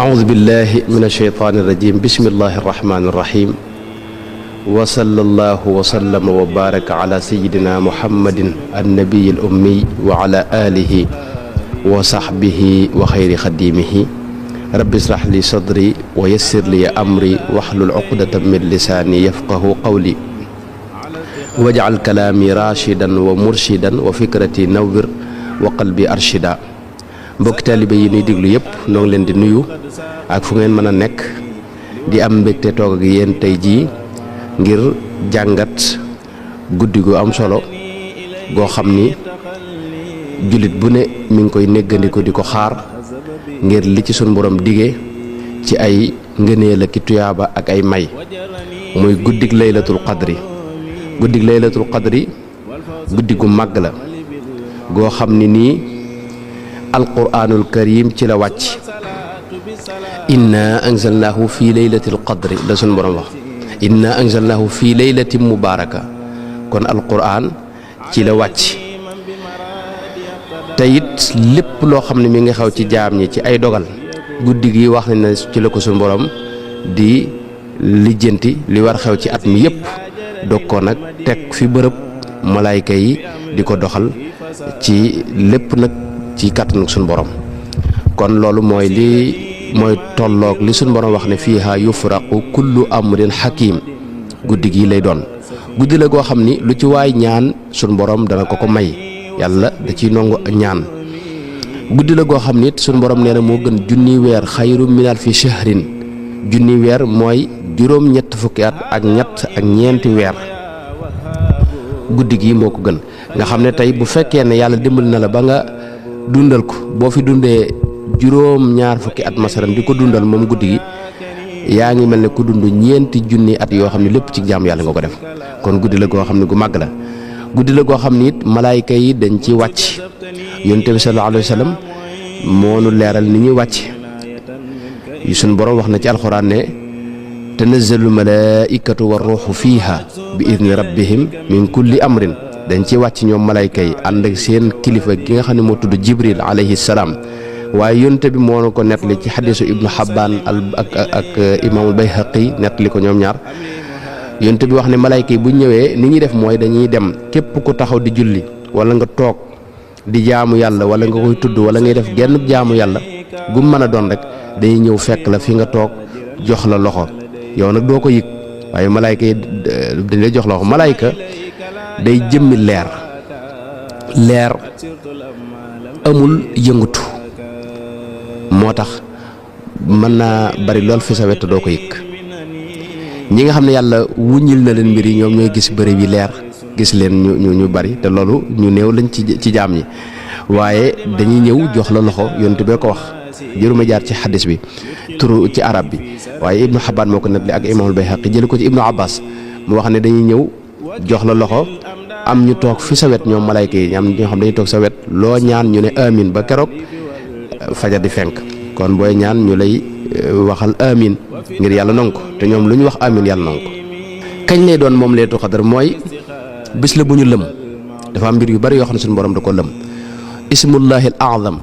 أعوذ بالله من الشيطان الرجيم بسم الله الرحمن الرحيم وصلى الله وسلم وبارك على سيدنا محمد النبي الأمي وعلى آله وصحبه وخير خديمه رب اشرح لي صدري ويسر لي أمري واحلل عقدة من لساني يفقه قولي واجعل كلامي راشدا ومرشدا وفكرتي نور وقلبي أرشدا mbokk taalibe yi ñuy déglu yëpp noo ngi leen di nuyu ak fu ngeen mën a nekk di am mbégte toog ak yéen tey jii ngir jàngat guddi gu am solo goo xam ni jullit bu ne mi ngi koy néggandiku di ko xaar ngir li ci sunu borom dige ci ay ngëneel ak tuyaaba ak ay may muy guddig laylatul qadri guddi gu màgg la goo xam ni nii alquraanul karim ci la wàcc inna anzalnaahu fi laylatil qadri la sunu borom wax inna anzalnaahu fi laylatin mubaaraka kon alquraan ci la wàcc te it lépp loo xam ne mi nga xaw ci jaam ñi ci ay dogal guddi gi wax nañ ne ci la ko sunu borom di lijjanti li war xew ci at mi yépp dog ko nag teg fi bërëb malaayka yi di ko doxal ci lépp nag ci kàttanu suñu borom kon loolu mooy tolloog li suñu borom wax ne fiiha yufraqu kullu amrin hakim guddi gi lay doon guddi la goo xam ni lu ci waay ñaan suñu borom dana ko may yàlla da ciy nongu ñaan guddi la goo xam ni suñu borom nee na moo gën junni weer xayru min alfi shahrin junni weer mooy juróom ñett fukki at ak ñett ak ñeenti weer guddi gi moo ko gën nga xam ne tey bu fekkee ne yàlla dimbali na la ba nga dundal ko boo fi dundee juróom ñaar fukki at masalan di ko dundal moom guddi gi yaa ngi mel ne ku dund ñeenti junni at yoo xam ne lépp ci jaamu yàlla nga ko def kon guddi la goo xam ne gu màgg la guddi la goo xam ne it malaayka yi dañ ci wàcc yonent bi sallallahu alayhi wa sallam moo nu leeral ni ñuy wàcc yu suñ borom wax na ci alxuraan ne tanazzalu malaaikatu wa ruuxu fiiha bi idni rabbihim min kulli amrin dañ ci wàcc ñoom malayka yi ànd ak seen kilifa gi nga xam ne moo tudd jibril alayhi salaam waaye yonte bi moo na ko nettali ci xadisu ibnu xabbaan ak imaamul bayhaqi nettali ko ñoom ñaar yonte bi wax ne malayka yi bu ñëwee ni ñuy def mooy dañuy dem képp ku taxaw di julli wala nga toog di jaamu yàlla wala nga koy tudd wala ngay def genn jaamu yàlla gu mën a doon rek dañuy ñëw fekk la fi nga toog jox la loxo yow nag doo ko yëg waaye malayka yi dañ lay jox loxo malayka day jëmmi leer amul yëngutu moo tax mën naa bari lool fi sa wet doo ko yëg ñi nga xam ne yàlla wuññil na leen mbir yi ñoom ñooy gis bëri bi leer gis leen ñu bari te loolu ñu néew lañ ci jaam ñi waaye dañuy ñëw jox la loxo yonent bee ko wax jëruma jaar ci xaddis bi turu ci arab bi waaye ibnu xabbaan moo ko nettali ak imaamul bayhaqi jële ko ci ibnu abbas mu wax ne dañuy ñëw jox la loxo am ñu toog fi sa wet ñoom malayka yi am ñoo xam dañuy toog sa wet loo ñaan ñu ne amin ba keroog fajar di fenk kon booy ñaan ñu lay waxal amin ngir yàlla nangu ko te ñoom lu ñu wax amin yàlla nangu ko kañ lay doon moom laylatul qadr mooy bis la bu ñu lëm dafa am mbir yu bari yoo xam ne suñu borom da ko lëm ismullahi al azam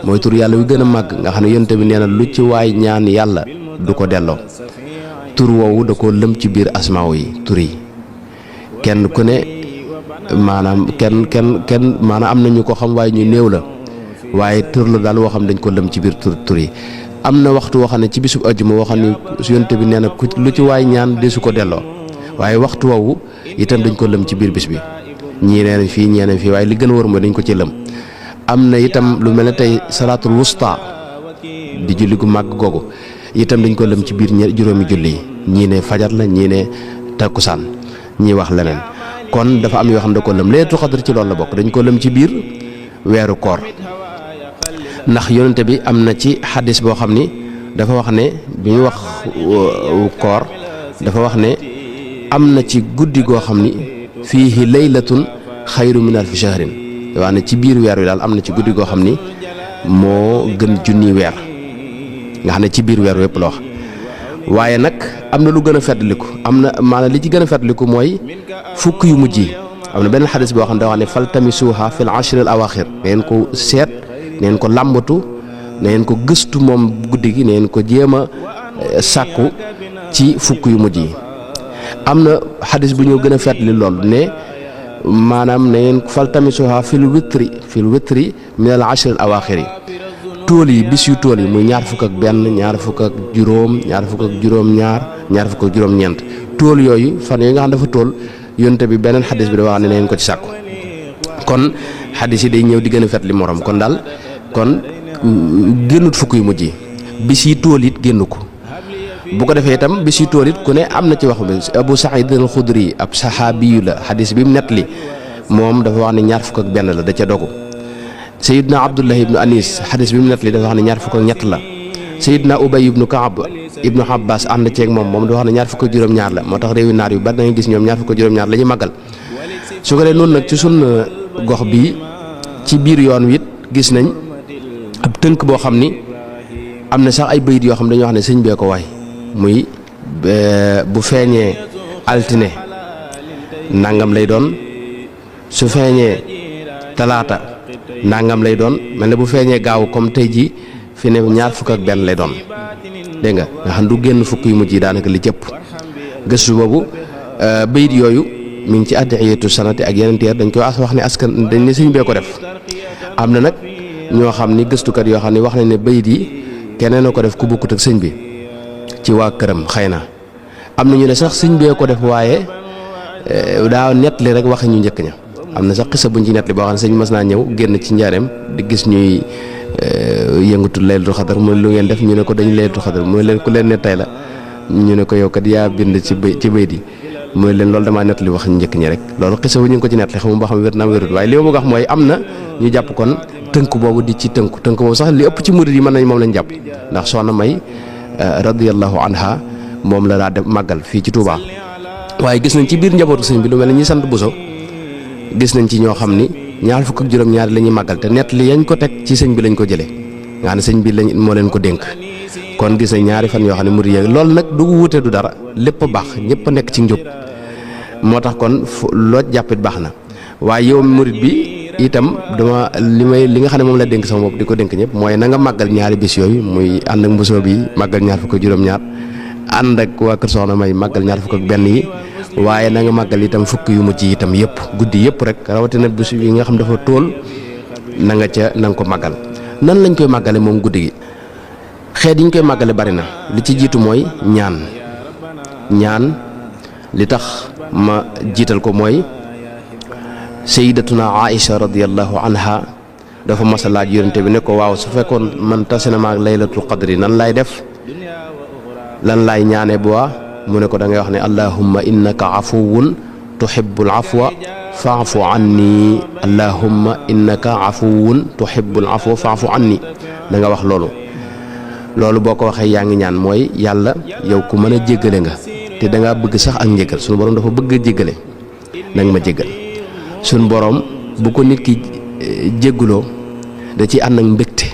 mooy tur yàlla yu gën a màgg nga xam ne yonent bi nee na lu ci waay ñaan yàlla du ko delloo tur woowu da ko lëm ci biir asmaaw yi tur yi kenn ku ne maanaam kenn maanaam am na ñu ko xam waaye ñu néew la waaye tur la daal woo xam dañ ko lëm ci biir tur yi am na waxtu woo xam ne ci bisub àjjuma woo xam ne yonent bi nee na lu ci waay ñaan desu ko delloo waaye waxtu woowu itam dañ ko lëm ci biir bis bi ñii nee nañ fii ñee nañ fii waaye li gën a wër mooy dañ ko ci lëm am na itam lu mel ne tey salaatul wusta di julli gu màgg googu itam dañ ko lëm ci biir juróomi julli yi ñii ne fajar la ñii ne takkusaan ñii wax leneen kon dafa am yoo xam ne da ko lëm laylatul qadr ci loolu la bokk dañ ko lëm ci biir weeru koor ndax yonente bi am na ci xaddis boo xam ni dafa wax ne bi ñu wax koor dafa wax ne am na ci guddi goo xam ni fiihi laylatun xayru min alfi shahrin waa ne ci biir weer wi daal am na ci guddi goo xam ni moo gën junni weer nga xam ne ci biir weer wépp la wax waaye nag am na lu gën a feddliku am na maanaam li ci gën a feddliku mooy fukk yu mujj yi am na benn xadis boo xam ne da wax ne faltamisuha fil ashr al awaxir neen ko seet neen ko làmbatu neen ko gëstu moom guddi gi neen ko jéem a sàkku ci fukk yu mujj yi. am na xadis bu ñëw gën a fetli loolu ne maanaam neen faltamisuha fil witri min al ashr al awaxir yi tool yi bis yu tool yi muy ñaar fukk ak benn ñaar fukk ak juróom ñaar fukk ak juróom-ñaar ñaar fukk ak juróom-ñeent tool yooyu fan yooyu nga xam dafa tool yonte bi beneen xadis bi da wax ne neen ko ci sàkku kon xadis yi day ñëw di gën a fet li morom kon daal kon génnut fukk yu mujj yi bis yi tool it génn ko bu ko defee itam bis yu tool it ku ne am na ci wax bi Abu Saïd al-Xudri ab saxaabiyu la xadis bi mu nettali moom dafa wax ne ñaar fukk ak benn la da ca dogu Sayyidna Abdullah ibnu Anis xadis bi mu nettali dafa wax ne ñaar fukk ak ñett la Sayyidna Ubay ibnu Kaab ibnu Abbas ànd ceeg moom dafa wax ne ñaar fukk ak juróom-ñaar la moo tax réewi naar yu bari da nga gis ñoom ñaar fukk ak juróom-ñaar la ñuy màggal su ko dee noonu nag ci sun gox bii ci biir yoon wi it gis nañ ab tënk boo xam ni am na sax ay bayit yoo xam dañoo wax ne sëñ bee ko waay muy bu feeñee altine nangam lay doon su feeñee talaata nangam lay doon mel ne bu feeñee gaaw comme tey ji fi ne ñaar fukk ak benn lay doon dégg nga xam du génn fukk yu mujj yi daanaka li jëpp gëstu boobu bayit yooyu mi ngi ci addiyeetu sanati ak yeneen teer dañ koy wax ne askan dañ ne sëñ bee ko def am na nag ñoo xam ni gëstukat yoo xam ne wax nañ ne bayit yi keneen a ko def ku bokkut ak sëñ bi ci waa këram xëy na am na ñu ne sax sëñ bee ko def waaye daa nettali rek waxe ñu njëkk ña am na sax xisa buñ ci nettali boo xam ne sëñ mas naa ñëw génn ci njaareem di gis ñuy yëngatu laylatul xadar mooy lu ngeen def ñu ne ko dañ laylatul xadar mooy leen ku leen ne tey la ñu ne ko yow kat yaa bind ci bayit yi mooy leen loolu damaa nettali wax njëkk ñi rek loolu xisa wu ñu ngi ko ci nettali xamuma ba xam wér na wérut waaye li ma bëgg wax mooy am na ñu jàpp kon tënk boobu di ci tënk boobu sax li ëpp ci murid yi mën nañ moom lañ jàpp ndax soxna May radiyallahu anha moom la daa def màggal fii ci Touba waaye gis nañ ci biir njabootu sëñ bi lu mel ne ñi sant Buso gis nañ ci ñoo xam ni ñaar fukk ak juróom-ñaar la ñuy màggal te nett li yañ ko teg ci sëñ bi lañ ko jëlee nga xam ne sëñ bi lañ moo leen ko dénk kon gis nañ ñaari fan yoo xam ne murid yi loolu nag du wuute du dara lépp a baax ñëpp a nekk ci njub moo tax kon loo jàppit baax na waaye yow murid bi itam dama li nga xam ne moom la dénk sama bopp di ko dénk ñëpp mooy na nga màggal ñaari bis yooyu muy ànd ak mbusoo bi màggal ñaar fukk ak juróom-ñaar ànd ak waa kër Soxna May màggal ñaar fukk ak benn yi waaye na nga màggal itam fukk yu mujj yi itam yëpp guddi yëpp rek rawatina bis yi nga xam dafa tool na nga ko màggal nan lañ koy màggale moom guddi gi xeet yi ñu koy màggale bari na li ci jiitu mooy ñaan li tax ma jiital ko mooy sayyidatuna Aïcha radiyallahu anha dafa mas a laaj yonente bi ne ko waaw su fekkoon man tase na maag laylatul qadri nan laay def lan laay ñaane bu waa mu ne ko da ngay wax ne allahumma innaka afuwun tuhibbul afwa fa'fu anni allahumma innaka afuwun tuhibbul afwa fa'fu anni da nga wax loolu boo ko waxee yaa ngi ñaan mooy yàlla yow ku mën a jéggale nga te da ngaa bëgg sax ak njéggal suñu borom dafa bëgg a jéggale nanga ma jéggal suñu borom bu ko nit ki jégguloo da ci ànd ak mbégte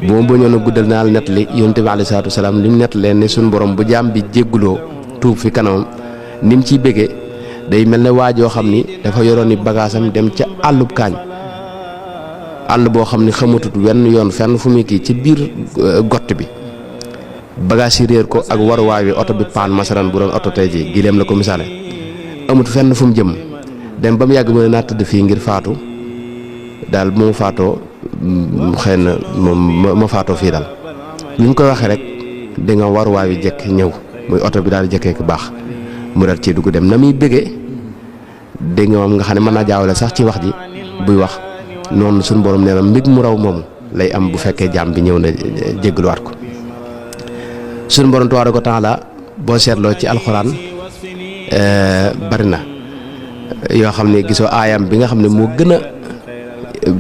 bu ma bañoon a guddal naa la nettali yonent bi alayhi salaatu wasalaam li mu nettalee ne suñu borom bu jaam bi jégguloo tuub fi kanamam ni mu ciy béggee day mel ne waajoo xam ni dafa yoroon ni bagaasam dem ca àllub kaañ àll boo xam ni xamatut wenn yoon fenn fu muy kii ci biir gott bi bagaas yi réer ko ak waruwaay wi oto bi paan masaran bu doon oto tey ji gileem la ko misaale amut fenn fu mu jëm dem ba mu yàgg mu ne naa tëdd fii ngir faatu daal bu ma faatoo xëy na moom ma faatoo fii daal li ñu koy waxee rek di nga waruwaay wi jekk ñëw muy oto bi daal di jekkee ku baax mu dal ci dugg dem na muy bëggee dégg nga moom nga xam ne mën naa jaawale sax ci wax ji buy wax noonu suñu borom nee na mbég mu raw moomu lay am bu fekkee jaam bi ñëw na jéggaluwaat ko suñu borom tabaaraka wa taala boo seetloo ci alxuraan bari na yoo xam ne gisoo aayam bi nga xam ne moo gën a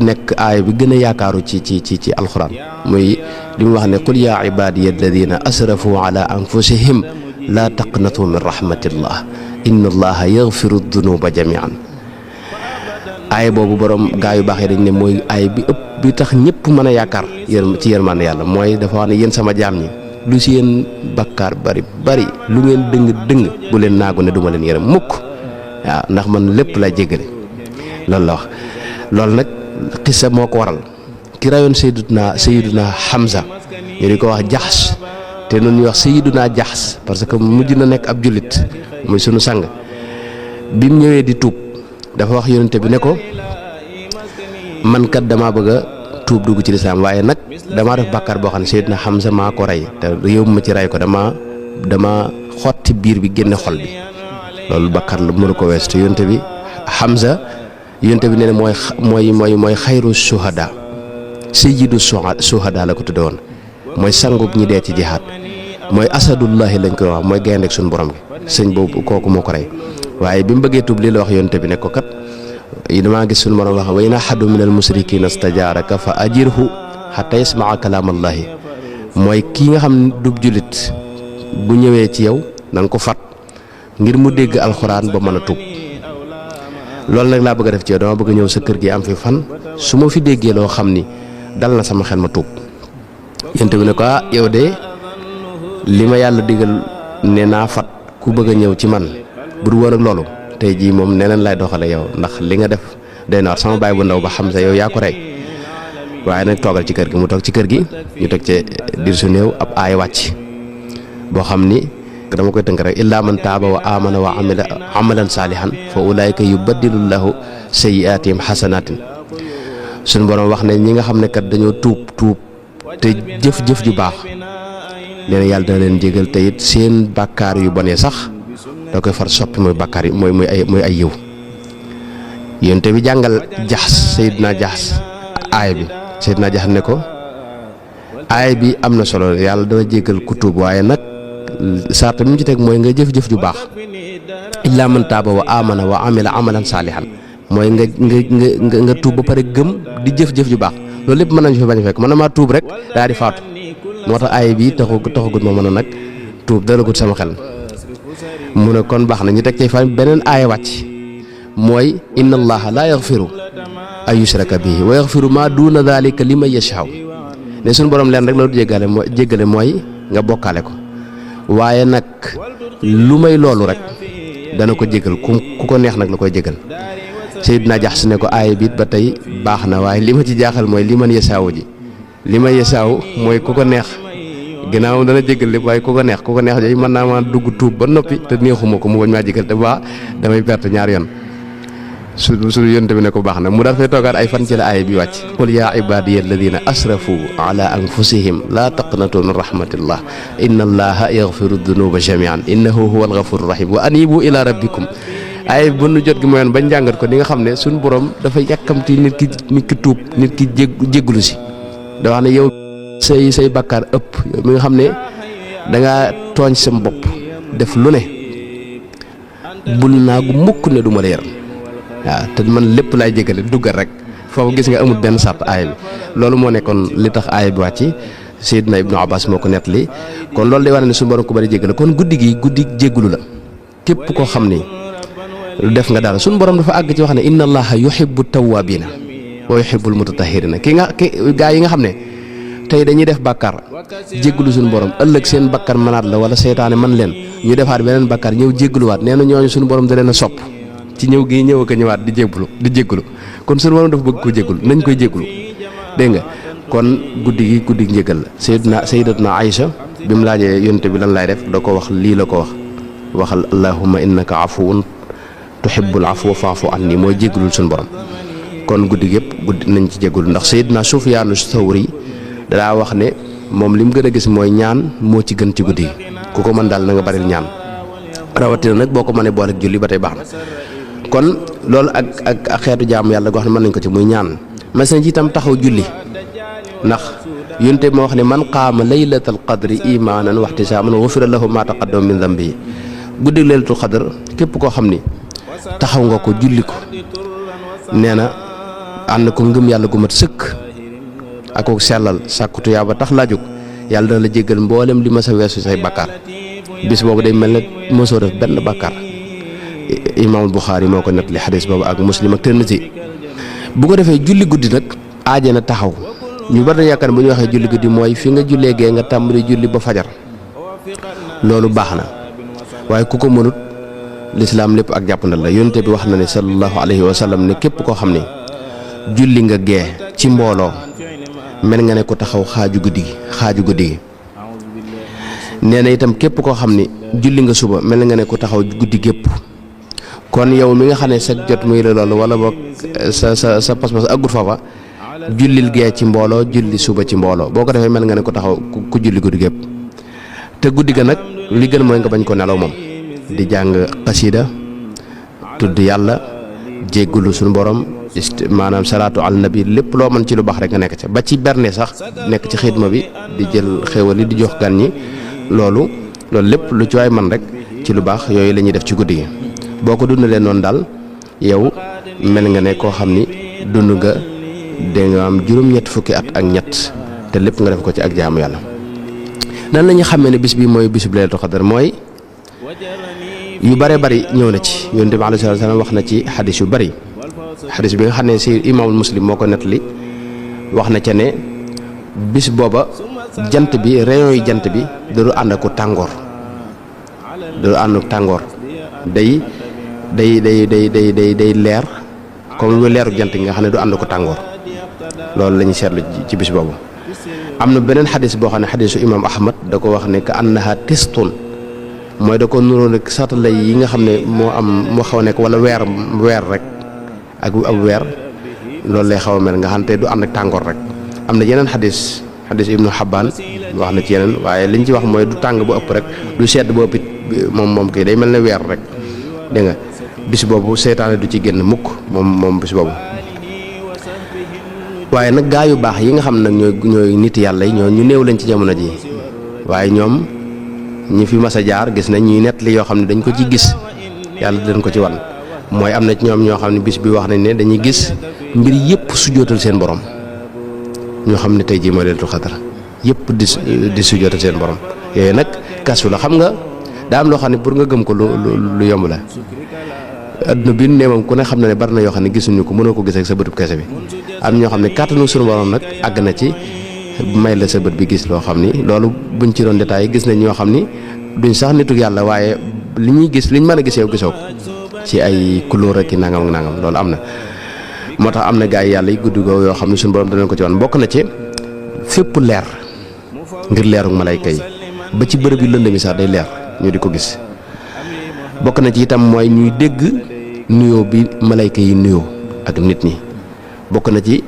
nekk aaya bi gën a yaakaaru ci alxuraan muy li mu wax ne qul yaa ibaadiya alladina asrafu ala anfusihim laa taqnatu min rahmatillah inna allaha yaghfiru dunuba jamian aaya boobu borom gaa yu baax yi dañ ne mooy aaya bi ëpp bi tax ñëpp mën a yaakaar ci yërmande yàlla mooy dafa wax ne yéen sama jaam ñi lu si yéen bakkaar bari lu ngeen dëng bu leen naagu ne duma leen yërëm mukk waaw ndax man lépp lay jéggale loolu la wax. loolu nag xissa moo ko waral ki rayoon Sayyiduna Hamza ñu di ko wax Jaxs te noonu ñuy wax Sayyiduna Jaxs parce que mujj na nekk ab jullit muy sunu sang bi mu ñëwee di tuub dafa wax yonente bi ne ko man kat damaa bëgg a tuub dugg ci lislaam waaye nag damaa def bàkkaar boo xam ne Sayyiduna Hamza maa ko rey te yóbbu ma ci rey ko dama xotti biir bi génne xol bi loolu bàkkaar la mënu ko wees te yonente bi Hamza yonente bi nee na mooy xayru suhada sayyidu suhada la ko tudde woon mooy sangub ñi dee ci jihaad mooy asadullahi lañ koy wax mooy gaynde ak suñu borom gi sëñ boobu kooku moo ko rey waaye bi mu bëggee tuub lii la wax yonente bi ne ko kat damaa gis suñu borom wax wa in ahadu min al musrikina stajaaraka fa ajirhu hatta yasmaa kalaamallahi mooy kii nga xam ne du jullit bu ñëwee ci yow na nga ko fat ngir mu dégg alxuraan ba mën a tuub loolu nag laa bëgg a def ci yow dama bëgg ñëw sa kër gi am fi fan su ma fi déggee loo xam ni dal na sama xel ma tuub yonent bi ne ko yow de li ma yàlla digal ne naa fat ku bëgg a ñëw ci man bu dul woon ak loolu tey jii moom neneen lay doxale yow ndax li nga def day na sama baay bu ndaw ba xam sa yow yaa ko rey waaye nag toogal ci kër gi mu toog ci kër gi ñu teg ci diir su néew ab aay wàcc boo xam ni dama koy tënk rek illaa man taaba wa amana wa amila amalan saalihan fa ulaayka yubaddilullahu sayyi'aatihim xasanaatin suñu borom wax ne ñi nga xam ne kat dañoo tuub te jëf-jëf ju baax nee na yàlla dana leen jégal te it seen bàkkaar yu bonee sax da koy far soppi mooy bàkkaar yi mooy ay yiw yonte bi jàngal Jaxs Seydina Jaxs aay bi Seydina Jaxs ne ko aay bi am na solo yàlla dana jégal ku tuub waaye nag sarta mi mu ci teg mooy nga jëf-jëf ju baax illaa man taaba wa amana wa amila amalan saalihan mooy nga tuub ba pare gëm di jëf-jëf ju baax loolu lépp mën nañu fi bañ a fekk mën na maa tuub rek daal di faatu moo tax aay bi taxagut ma mën a nag tuub dalagut sama xel mu ne kon baax na ñu teg ci fan beneen aaya wàcc mooy inna allaha laa yaxfiru an yushraka bihi wa yaxfiru ma duuna dalika liman yashaa ne suñu borom leen rek la du jéggale mooy nga bokkaale ko waaye nag lu may loolu rek dana ko jégal ku ko neex nag la koy jégal Seydina Jaxs ne ko aaya biit ba tey baax na waaye li ma ci jaaxal mooy li man yasaaw ji li man yasaaw mooy ku ko neex ginnaaw dana jégal lépp waaye ku ko neex yooyu mën naa maa dugg tuub ba noppi te neexuma ko mu bañ maa jégal te baax damay perte ñaar yoon su yonte bi ne ko baax na mu daal fay toogaat ay fan ci la aaya bi wàcc qul yaa ibaadiya alladina asrafu ala anfusihim laa taqnatu min rahmatillah inna allaha yaxfiru dunuba jamian innahu huwa alghafuru rahim wa anibu ila rabbikum aaya bi nu jot gi mooyoon bañ jàngat ko di nga xam ne suñu borom dafa yàkkamti nit ki tuub nit ki jégglu si da wax ne yow say bakkaar ëpp yow mi nga xam ne dangaa tooñ sam bopp def lu ne bul naa gu mukk ne du ma la yaram waaw te man lépp laay jégale duggal rek foofu gis nga amul benn sart aaya bi loolu moo nekkoon li tax aaya bi wàcc Seydina Ibnu Abbas moo ko nettali kon loolu day wane ne suñu borom ko bari jégale kon guddi gi guddi jéggulu la képp koo xam ni def nga daal suñu borom dafa àgg ci wax ne inna allaha yuhibbu tawwabina wa yuhibbul mutatahhirina gaa yi nga xam ne tey dañuy def bàkkaar jéggulu suñu borom ëllëg seen bàkkaar mënaat la wala seytaane man leen ñu defaat beneen bàkkaar ñëw jégguluwaat nee na ñooñu suñu borom da leen a sopp ci ñëw gi ñëw ak ñëwaat di jéggulu kon suñu borom dafa bëgg ko jéggulu nañ koy jéggulu dégg nga kon guddi njéggal la sayyidatuna Aïcha bi mu laajee yonte bi lan lay def da ko wax lii la ko waxal allahumma innaka afuwun tuhibbul afwa fa'fu anni mooy jéggulul suñu borom kon guddi nañ ci jéggulu ndax sayyidna Sufyaanu Sawri daa wax ne moom li mu gën a gis mooy ñaan moo ci gën ci guddi gi ku ko mën daal na nga baril ñaan rawatina nag boo ko mënee boole ak julli ba tey baax na kon loolu ak xeetu jaamu yàlla goo xam ne mën nañ ko ci muy ñaan mas nañ ci itam taxaw julli ndax yonte moo wax ne man qaama laylatal qadri imaanan wa ihtisaaban ghufira lahu ma taqaddama min dhanbihi guddi laylatul qadr képp koo xam ni taxaw nga ko julli ko nee na ànd ko ngëm yàlla gu mat sëkk ak ko sellal sàkku tuyaaba tax laa jóg yàlla dana la jéggal mboolem li ma sa weesu say bakkaar bis boobu day mel ne mosoo def benn bakkaar imaamul Buxaari moo ko nettali xadis boobu ak Muslim ak Tirmisi bu ko defee julli guddi nag aaje na taxaw ñu bari na yaakaar bu ñu waxee julli guddi mooy fi nga jullee gee nga tàmbali julli ba fajar loolu baax na waaye ku ko mënut lislaam lépp ak jàppandal la. yonent bi wax na ne sallallahu alayhi wa sallam ne képp koo xam ne julli nga gee ci mbooloo mel nga ne ko taxaw xaaju guddi gi nee na itam képp koo xam ne julli nga suba mel nga ne ko taxaw guddi gépp. kon yow mi nga xam ne sa jot muy la loolu wala boog sa pas-pas aggut foofa jullil gee ci mbooloo julli suba ci mbooloo boo ko defee mel nga ne ko taxaw ku julli guddi gépp. te guddi ga nag li gën mooy nga bañ ko nelaw moom di jàng xasida tudd yàlla jéggulu suñu borom maanaam salaatu al nabi lépp loo mën ci lu baax rek nga nekk ca ba ci berne sax nekk ci xidma bi di jël xéwal yi di jox gan ñi loolu lépp lu ci waay man rek ci lu baax yooyu la ñuy def ci guddi gi. boo ko dundalee noonu daal yow mel nga ne koo xam ni dund nga dégg nga am juróom-ñett fukki at ak ñett te lépp nga def ko ci ak jaamu yàlla. nan la ñu xamee ne bis bi mooy bisub laylatul qadr mooy yu bare bari ñëw na ci yonent bi alayhi salaam wax na ci xadis yu bari. xadis bi nga xam ne si imaamul muslim moo ko nettali wax na ca ne bis booba jant bi rayon yi jant bi da du ànd ak tàngoor day leer comme lu leeru jant gi nga xam ne du ànd ko tàngoor loolu la ñuy seetlu ci bis boobu. am na beneen xadis boo xam ne xadisu imaam ahmad da ko wax ne ka annaha tistun mooy da ko nuroo rek satala yi nga xam ne moo xaw a nekk wala weer rek ak ab weer loolu lay xaw a mel nga xam te du ànd ak tàngoor rek. am na yeneen xadis ibnu xabbaan wax na ci yeneen waaye liñ ci wax mooy du tàng bu ëpp rek du sedd bu ëpp it moom kii day mel ne weer rek dégg nga bis boobu seytaane du ci génn mukk moom bis boobu. waaye nag gaa yu baax yi nga xam nag ñooy nit yàlla yi ñu néew lañ ci jamono ji waaye ñoom ñi fi mas a jaar gis nañ ñuy nettali yoo xam ne dañ ko ci gis yàlla dañ ko ci wan mooy am na ci ñoom ñoo xam ne bis bi wax nañ ne dañuy gis mbir yëpp sujjóotal seen borom ñoo xam ne tey jii mooy laylatul qadr yëpp di sujjóotal seen borom yooyu nag kasu la xam nga daa am loo xam ne pour nga gëm ko lu yomb la. adduna bi ne moom ku ne xam na ne bari na yoo xam ne gisuñu ko mënoo ko gis ak sa bëtub kese bi am ñoo xam ne kàttanu suñu borom nag àgg na ci may la sa bët bi gis loo xam ni loolu buñ ci doon détaillé gis nañ ñoo xam ni duñ sax nituk yàlla waaye li ñuy gis liñ mën a gisee gisoo ci ay couleur ak i nangam loolu am na. moo tax am na gaa yi yàlla yi guddi googu yoo xam ne suñu borom danañ ko ci wan bokk na ci fépp leer ngir leeruk malayka yi ba ci bërëb yu lëndëm yi sax day leer ñu di ko gis. bokk na ci itam mooy ñuy dégg nuyoo bi malayka yi nuyoo ak nit ñi bokk na ci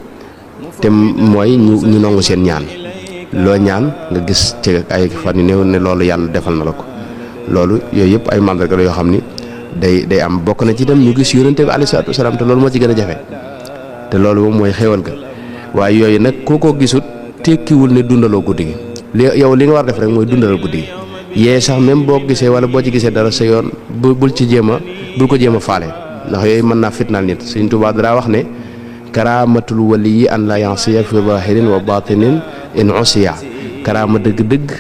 te mooy ñu nangu seen ñaan loo ñaan nga gis ci ay fan yu néew ne loolu yàlla defal na la ko loolu yooyu yëpp ay mandarga la yoo xam ni day am bokk na ci itam ñu gis yonente bi alayhi salaatu wasalaam te loolu moo ci gën a jafe te loolu moom mooy xéewal ga waaye yooyu nag koo gisut tekkiwul ne dundaloo guddi gi yow li nga war def rek mooy dundalal guddi gi yee sax même boo gisee wala boo ci gisee dara sa yoon bul ko jéem a faale ndax yooyu mën naa fitnaal nit Sëriñ Tuubaa dara wax ne karaamatul waliyi an la yansiya fi zahirin wa batinin in usiya karaama dëgg-dëgg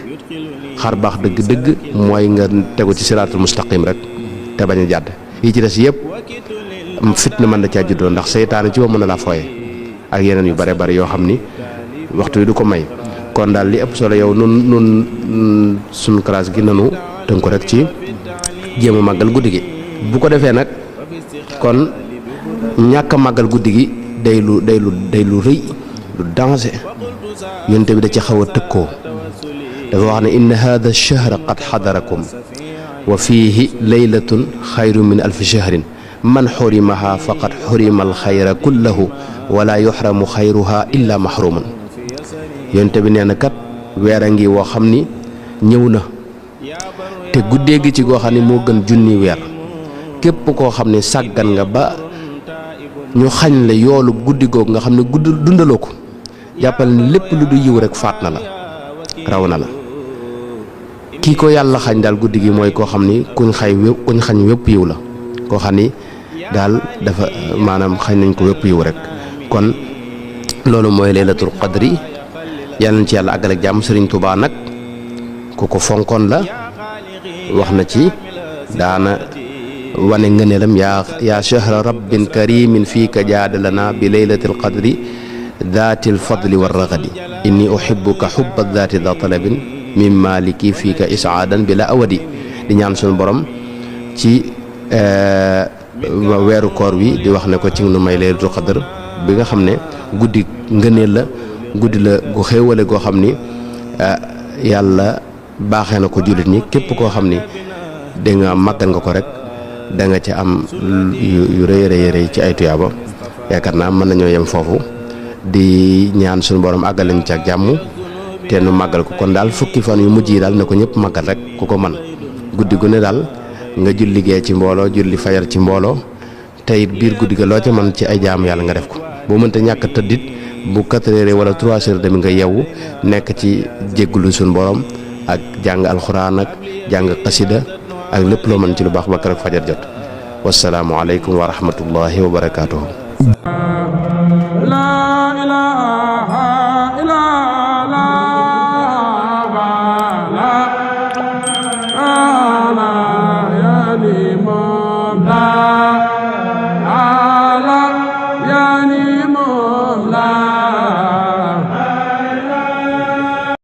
xar baax dëgg-dëgg mooy nga tegu ci siraatul mustaqim rek te bañ a jàdd yi ci des yëpp fitna mën na caa juddoo ndax seytaane ci mën na laa fooye ak yeneen yu bare bari yoo xam ni waxtu wi du ko may kon daal li ëpp solo yow nun suñ classe gi nanu tënk ko rek ci jéem a màggal guddi gi bu ko defee nag kon ñàkk a màggal guddi gi day lu rëy lu danger yonte bi da ci xaw a tëkkoo dafa wax ne inna hada ash-shahra qad xadarakum wa fiihi laylatun xayru min alfi shahrin man xurimaha faqad xurima alxayra kullahu wala yuxramu xayruha illa maxrumun yonte bi nee na kat weer a ngi woo xam ni ñëw na te guddee gi ci goo xam ne moo gën junni weer képp koo xam ne sàggan nga ba ñu xañ la yoolu guddi googu nga xam ne dundaloo ko jàppal ni lépp lu du yiw rek faat na la raw na la kii ko yàlla xañ daal guddi gi mooy koo xam ni kuñ xañ wépp yiw la koo xam ni daal dafa maanaam xañ nañ ko wépp yiw rek kon loolu mooy laylatul qadri yàlla na ci yàlla àggal ak jàmm. Sëriñ Tuubaa nag ku ko fonkoon la wax na ci daana wane ngëneelam yaa shahra rabbin karimin fiika jaadalana bi laylatil qadri daatil fadli war ragadi inni uhibbuka hubba daati da talabin min maliki fiika isaadan bi la awadi di ñaan suñu borom ci weeru koor wi di wax ne ko ci nu may laylatul qadr bi nga xam ne guddi ngëneel la guddi la gu xéewale goo xam ni yàlla baaxee na ko jullit ñi képp koo xam ni da nga màggal nga ko rek da nga ci am yu rëy rëy ci ay tuyaaba yaakaar naa mën nañoo yem foofu di ñaan suñu borom àggalañ ci ak jàmm te nu màggal ko kon daal fukki fan yu mujj yi daal ne ko ñëpp màggal rek ku ko man guddi gu ne daal nga julli gee ci mbooloo julli fajar ci mbooloo te it biir guddi ga loo ca man ci ay jaamu yàlla nga def ko boo mënta ñàkk tëddit bu 4 heures wala 3 heures demi nga yeewu nekk ci jéggulu suñu borom ak jàng alxuraan ak jàng xasida ak lépp loo mën ci lu baax ba keroog fajar jot wasalaamu aleykum wa rahmatullahi wa barakaatuhu. Yani